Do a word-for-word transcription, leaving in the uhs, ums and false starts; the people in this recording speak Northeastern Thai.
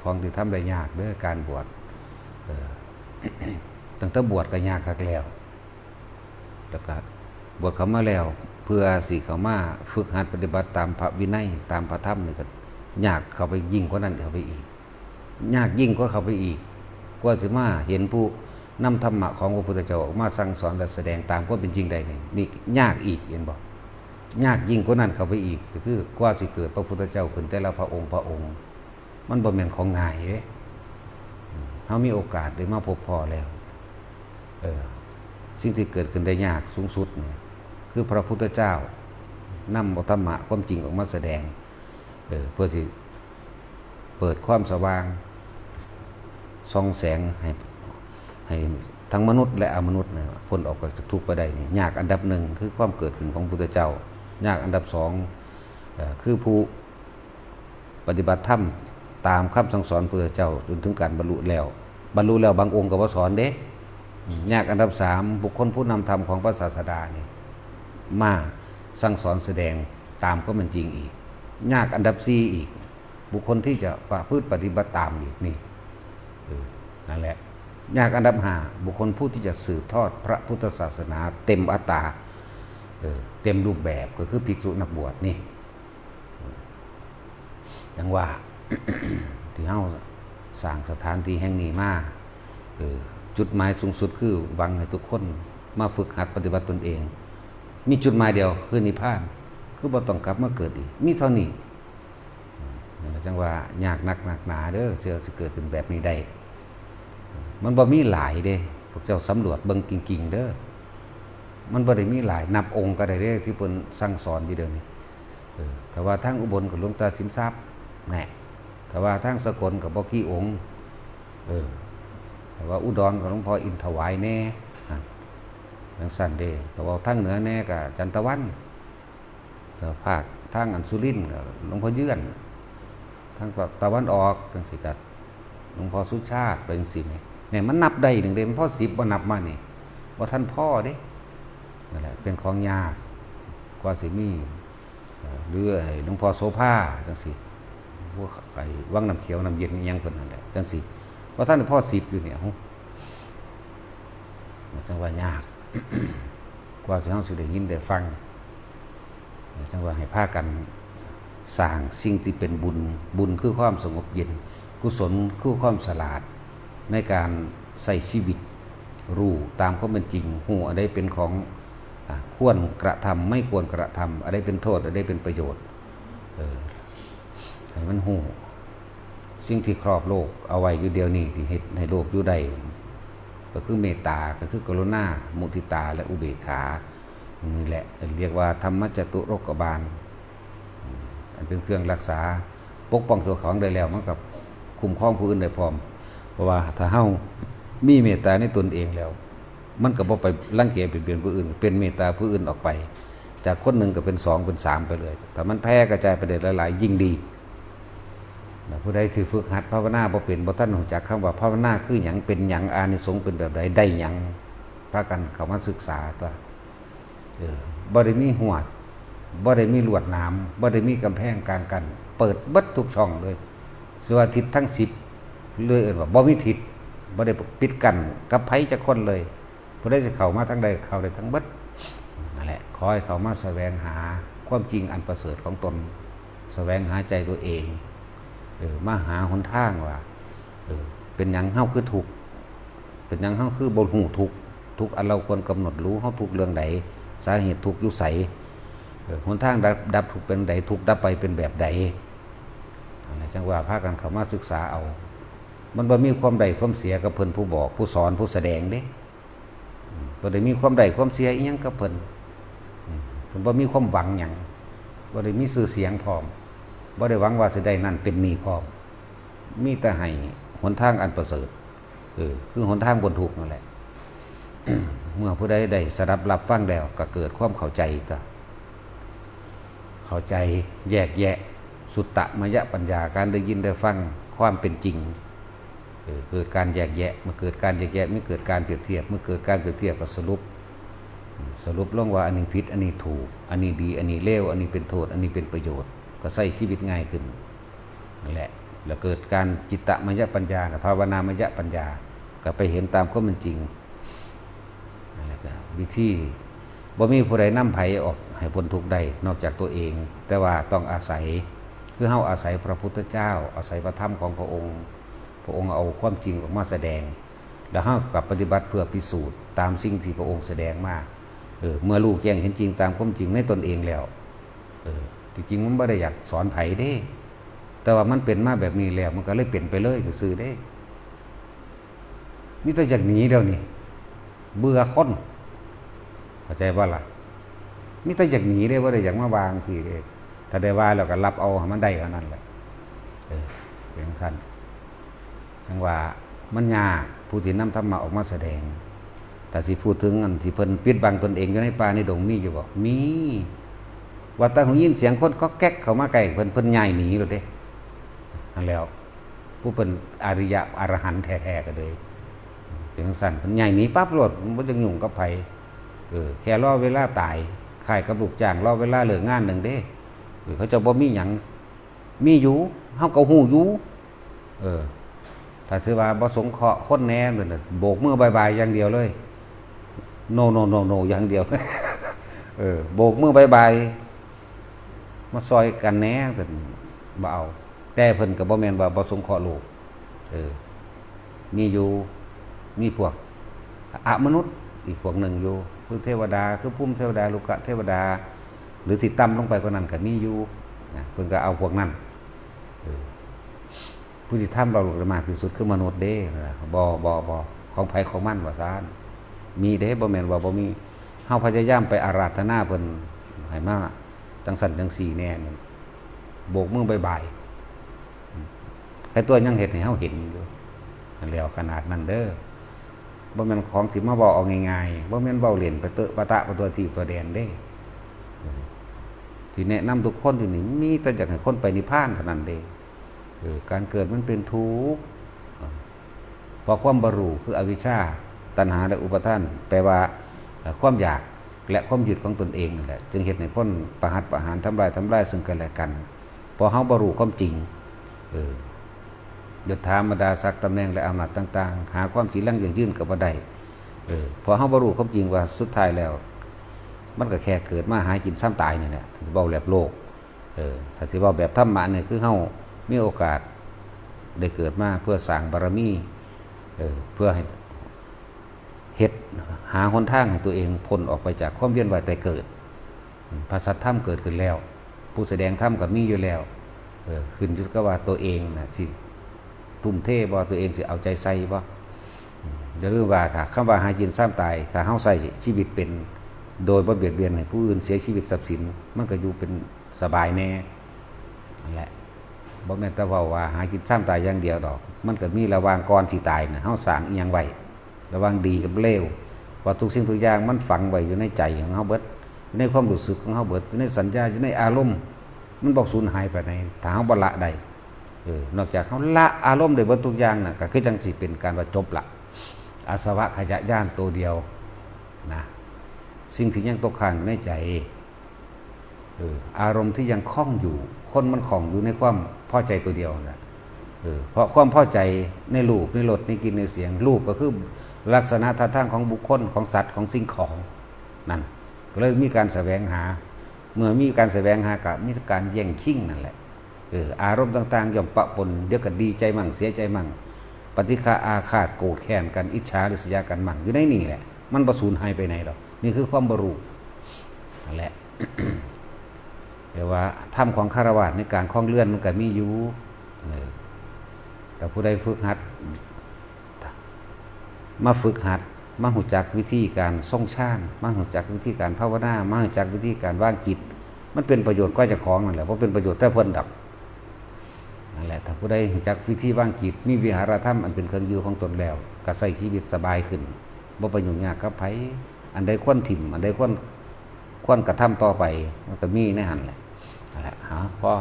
ของที่ทำได้ยากเด้อ การบวช เออ ตั้งแต่บวชก็ยากคักแล้ว แล้วก็บวชเข้ามาแล้ว เพื่อสิเข้ามาฝึกหัดปฏิบัติตามพระวินัย ตามพระธรรมนี่ก็ยากเข้าไปยิ่งกว่านั้นเข้าไปอีก ยากยิ่งกว่าเข้าไปอีก กว่าสิมาเห็นผู้นำธรรมะของพระพุทธเจ้าออกมาสั่งสอนและแสดงตามความเป็นจริงได้นี่ นี่ยากอีก เห็นบ่ ยากยิ่งกว่านั้นเข้าไปอีก ก็คือกว่าสิเกิดพระพุทธเจ้าขึ้นแต่ละพระองค์พระองค์ มันบ่แม่นของง่ายเด้ อืม เฮามีโอกาสได้มาพบพ้อแล้ว เออ สิ่งที่เกิดขึ้นได้ยากสูงสุดเนี่ย คือพระพุทธเจ้านำเอาธรรมะความจริงออกมาแสดง เออ เพื่อสิเปิดความสว่าง ส่องแสงให้ ให้ทั้งมนุษย์และอมนุษย์เนี่ยพ้นออกจากทุกข์ไปได้นี่ ยากอันดับหนึ่งคือความเกิดขึ้นของพุทธเจ้า ยากอันดับสอง เอ่อ คือผู้ปฏิบัติธรรมตามคำสั่งสอนพุทธเจ้าจนถึงการบรรลุแล้ว บรรลุแล้วบางองค์ก็บ่สอนเด้ อืม ยากอันดับสาม บุคคลผู้นำธรรมของพระศาสดานี่ มาสั่งสอนแสดงตามความเป็นจริงอีก ยากอันดับสี่อีก บุคคลที่จะประพฤติปฏิบัติตามอีกนี่ เออ นั่นแหละ ยากอันดับห้า บุคคลผู้ที่จะสืบทอดพระพุทธศาสนาเต็มอัตรา เออ เต็มรูปแบบ ก็คือภิกษุนักบวชนี่ จั่งว่า ที่เฮาสร้างสถานที่แห่งนี้มา เออ จุดหมายสูงสุดคือหวังให้ทุกคนมาฝึกหัดปฏิบัติตนเอง มีจุดหมายเดียวคือนิพพาน คือบ่ต้องกลับมาเกิดอีก มีเท่านี้ นั่นแหละจั่งว่ายากนักหนักหนาเด้อ เชื่อสิเกิดขึ้นแบบนี้ได้ มันบ่มีหลายเด้ พวกเจ้าสำรวจเบิ่งจริงๆเด้อ มันบ่ได้มีหลาย นับองค์ก็ได้เด้ ที่เพิ่นสั่งสอนอยู่เดี๋ยวนี้ เออ ถ้าว่าทางอุบลก็หลวงตาสินทรัพย์ แหม ถ้าว่าทางสกลก็บ่กี่องค์ เออ ถ้าว่าอุดรก็หลวงพ่ออินถวายแน่ อ่ะ จั่งซั่นเด้ ถ้าว่าทางเหนือแน่ก็จันตะวัน ถ้าภาคทางอันสุรินทร์ก็หลวงพ่อเยื่อน ทางตะวันออกจั่งซี้ก็หลวงพ่อสุชาติ ไปจั่งซี้แหม เนี่ยมันนับได้หนึ่งเด้ มันพอสิบบ่นับมานี่ บ่ทันพอเด้ นั่นแหละ เป็นของยาก กว่าสิมี เอ่อ หรือไอ้หลวงพ่อโสภาจั่งซี้ พวกไอ้วังน้ำเขียวน้ำเย็นอิหยังเพิ่นนั่นแหละ จั่งซี้ เพราะท่านพ่อสิบอยู่เนี่ย จั่งว่ายาก กว่าสิเฮาสิได้ยินได้ฟัง จั่งว่าให้พากันสร้างสิ่งที่เป็นบุญ บุญคือความสงบเย็น กุศลคือความฉลาด ในการใช้ชีวิต รู้ตามความเป็นจริง ฮู้อันใดเป็นของ อ่ะ ควรกระทำ ไม่ควรกระทำ อันใดเป็นโทษ อันใดเป็นประโยชน์ เออ ให้มันฮู้ สิ่งที่ครอบโลกเอาไว้อยู่เดี๋ยวนี้ ที่เฮ็ดให้โลกอยู่ได้ ก็คือเมตตา ก็คือกรุณา มุทิตา และอุเบกขา นี่แหละเรียกว่าธรรมจตุรกบาล อันเป็นเครื่องรักษา ปกป้องเจ้าของได้แล้ว มันก็คุ้มครองผู้อื่นได้พร้อม เพราะว่าถ้าเฮามีเมตตาในตนเองแล้ว มันก็บ่ไปรังแกเบียดเบียนผู้อื่น เป็นเมตตาผู้อื่นออกไป จากคนหนึ่งก็เป็นสอง เป็นสามไปเลย ถ้ามันแผ่กระจายไปได้หลายๆ ยิ่งดี นะ ผู้ใดที่ฝึกหัดภาวนาบ่เป็น บ่ทันรู้จักคำว่าภาวนาคือหยัง เป็นหยัง อานิสงส์เป็นแบบใด ได้หยัง พากันเข้ามาศึกษาตัว เออ บ่ได้มีฮวด บ่ได้มีลวดหนาม บ่ได้มีกำแพงกลางกั้น เปิดเบิดทุกช่องเลย สิว่าทิศทั้งสิบ เลยเอิ้นว่าบ่มีทิศ บ่ได้ปิดกั้นกับไผจักคนเลย ผู้ใดสิเข้ามาทางใด เข้าได้ทั้งเบิด นั่นแหละ ขอให้เข้ามาแสวงหาความจริงอันประเสริฐของตน แสวงหาใจตัวเอง เออ มาหาหนทางว่า เออ เป็นหยังเฮาคือทุกข์ เป็นหยังเฮาคือบ่ฮู้ทุกข์ ทุกข์อันเราควรกำหนดรู้ เฮาทุกข์เรื่องใด สาเหตุทุกข์อยู่ไส เออ หนทางดับ ดับทุกข์เป็นใด ทุกข์ดับไปเป็นแบบใด อันนั้นจั่งว่าพากันเข้ามาศึกษาเอา มันบ่มีความได้ความเสียกับเพิ่นผู้บอก ผู้สอน ผู้แสดงเด้ อืม บ่ได้มีความได้ความเสียอิหยังกับเพิ่น อืม เพิ่นบ่มีความหวังหยัง บ่ได้มีชื่อเสียงพร้อม บ่ได้หวังว่าสิได้นั่นเป็นนี่พร้อม มีแต่ให้หนทางอันประเสริฐ เออ คือหนทางพ้นทุกข์นั่นแหละ เมื่อผู้ใดได้สดับรับฟังแล้ว ก็เกิดความเข้าใจก็ เข้าใจแยกแยะ สุตตมยปัญญา การได้ยินได้ฟังความเป็นจริง เออ เกิดการแยกแยะ เมื่อเกิดการแยกแยะ มันเกิดการเปรียบเทียบ เมื่อเกิดการเปรียบเทียบก็สรุป สรุปลงว่าอันนี้ผิด อันนี้ถูก อันนี้ดี อันนี้เลว อันนี้เป็นโทษ อันนี้เป็นประโยชน์ ก็ใช้ชีวิตง่ายขึ้น นั่นแหละ แล้วเกิดการจิตตมยปัญญา กับภาวนามยปัญญา ก็ไปเห็นตามความเป็นจริง นั่นแหละก็วิธี บ่มีผู้ใดนำไผออกให้พ้นทุกข์ได้นอกจากตัวเอง แต่ว่าต้องอาศัย คือเฮาอาศัยพระพุทธเจ้า อาศัยพระธรรมของพระองค์ พระองค์เอาความจริงออกมาแสดง แล้วเฮากลับปฏิบัติเพื่อพิสูจน์ตามสิ่งที่พระองค์แสดงมา เออ เมื่อรู้แจ้งเห็นจริงตามความจริงในตนเองแล้ว เออ ที่จริงมันบ่ได้อยากสอนไผเด้ แต่ว่ามันเป็นมาแบบนี้แล้ว มันก็เลยเป็นไปเลยซื่อๆเด้ มีแต่อยากหนีเดี๋ยวนี้ เบื่อคน เข้าใจบ่ล่ะ มีแต่อยากหนีเด้ บ่ได้อยากมาว่าจั่งซี้เด้ ถ้าได้ว่าแล้วก็รับเอาให้มันได้เท่านั้นแหละ เออ เป็นจั่งซั้น จั่งว่ามันยากผู้ที่นำธรรมะออกมาแสดง แต่สิพูดถึงอันที่เพิ่นปิดบังตนเองอยู่ในป่าในดงมีอยู่บ่ มี ว่าแต่หูยินเสียงคนก๊อกแก๊กเข้ามาใกล้เพิ่น เพิ่นย้ายหนีโลดเด้ นั่นแหล้ว ผู้เป็นอริยะอรหันต์แท้ๆก็เลย เป็นจั่งซั้น เพิ่นย้ายหนีปั๊บโลด บ่จักยุ่งกับไผ เออ แค่รอเวลาตาย คล้ายกับลูกจ้างรอเวลาเลิกงานหนึ่งเด้ เออ เขาเจ้าบ่มีหยัง มีอยู่ เฮาก็ฮู้อยู่ เออ ถ้าถือว่าบ่สงเคราะห์คนแหน่ นั่นน่ะ โบกมือบายบายอย่างเดียวเลย no no no no อย่างเดียว เออ โบกมือบายบาย มาซอยกันแหน่ ซั่น บ่เอา แต่เพิ่นก็บ่แม่นว่าบ่สงเคราะห์โลก เออ มีอยู่ มีพวกอมนุษย์อีกพวกหนึ่งอยู่ คือเทวดา คือภูมิเทวดา รุกขเทวดา หรือที่ต่ำลงไปกว่านั้นก็มีอยู่ นะ เพิ่นก็เอาพวกนั้น เออ ผู้ที่ทำลามกได้มากที่สุดคือมนุษย์เด้ นะ บ่ บ่ บ่ ของไผของมันว่าซั่น มีเด้ บ่แม่นว่าบ่มี เฮาพยายามไปอาราธนาเพิ่นให้มาจั่งซั้นจั่งซี้แหน่ โบกมือบายบาย แต่ตัวยังเฮ็ดให้เฮาเห็นอยู่ นั่นแหล้ว ขนาดนั้นเด้อ บ่แม่นของสิมาเว้าเอาง่ายๆ บ่แม่นเว้าเล่นไปเตอะปะตะไปทั่วทีปทั่วแดนเด้ ที่แนะนำทุกคนที่นี่มีแต่อยากให้คนไปนิพพานเท่านั้นเด้ เออ การเกิดมันเป็นทุกข์ เพราะความบ่รู้คืออวิชชา ตัณหา และอุปาทาน แปลว่า เอ่อ ความอยากและความยึดของตนเองนั่นแหละ จึงเฮ็ดให้คนประหัตประหาร ทำลาย ทำลายซึ่งกันและกัน เพราะเฮาบ่รู้ความจริง เออ ยศถาบรรดาศักดิ์ ตำแหน่ง และอำนาจต่างๆ หาความจีรังยั่งยืนก็บ่ได้ เออ เพราะเฮาบ่รู้ความจริงว่าสุดท้ายแล้ว มันก็แค่เกิดมาหากินซ้ำตายนี่แหละ เว้าแบบโลก เออ ถ้าสิเว้าแบบธรรมะนี่คือเฮามีโอกาสได้เกิดมาเพื่อสร้างบารมี เออ เพื่อให้เฮ็ด หาหนทางให้ตัวเองพ้นออกไปจากความเวียนว่ายตายเกิด พระสัทธรรมเกิดขึ้นแล้ว ผู้แสดงธรรมก็มีอยู่แล้ว เออ ขึ้นอยู่กับว่าตัวเองน่ะสิทุ่มเทบ่ ตัวเองสิเอาใจใส่บ่ อย่าลืมว่าถ้าคำว่าหากินซ้ำตาย ถ้าเฮาใช้ชีวิตเป็นโดยบ่เบียดเบียนให้ผู้อื่นเสียชีวิตทรัพย์สิน มันก็อยู่เป็นสบายแหน่ นั่นแหละ บ่แม่นแต่เว้าว่าหากินซ้ำตายอย่างเดียวดอก มันก็มีระหว่างก่อนสิตายน่ะ เฮาสร้างอิหยังไว้ ระหว่างดีกับเลว ว่าทุกสิ่งทุกอย่างมันฝังไว้อยู่ในใจของเฮาเบิด อยู่ในความรู้สึกของเฮาเบิด อยู่ในสัญญา อยู่ในอารมณ์ มันบ่สูญหายไปไหน ถ้าเฮาบ่ละได้ เออ นอกจากเฮาละอารมณ์ได้เบิดทุกอย่างน่ะ ก็คือจั่งสิเป็นการว่าจบละ อาสวะขยะญาณตัวเดียวนะ สิ่งที่ยังตกค้างอยู่ในใจ เออ อารมณ์ที่ยังคล้องอยู่ คนมันคล้องอยู่ในความพอใจตัวเดียวนะ เออ เพราะความพอใจในรูป ในรส ในกลิ่น ในเสียง รูปก็คือลักษณะท่าทางของบุคคล ของสัตว์ ของสิ่งของ นั่น ก็เลยมีการแสวงหา เมื่อมีการแสวงหาก็มีการแย่งชิงนั่นแหละ เออ อารมณ์ต่างๆย่อมปะปน เดี๋ยวก็ดีใจมั่ง เสียใจมั่ง ปฏิฆะอาฆาต โกรธแค้นกัน อิจฉาริษยากันมั่ง อยู่ในนี่แหละ มันบ่สูญหายไปไหนดอก นี่คือความบ่รู้ นั่นแหละ แต่ว่าธรรมของฆราวาสในการครองเรือนมันก็มีอยู่ เออ แต่ผู้ใดฝึกหัด มาฝึกหัด มารู้จักวิธีการทรงฌาน มารู้จักวิธีการภาวนา มารู้จักวิธีการวางจิต มันเป็นประโยชน์กว่าเจ้าของนั่นแหละ บ่เป็นประโยชน์แต่เพิ่นดอก นั่นแหละ ถ้าผู้ใดรู้จักวิธีวางจิต มีวิหารธรรมอันเป็นเครื่องอยู่ของตนแล้ว ก็ใช้ชีวิตสบายขึ้น บ่ไปยุ่งยากกับไผ อันใดควรถิ่ม อันใดควร ควรกระทำต่อไป มันก็มีในหั่นแหละ นั่นแหละ เอา พอ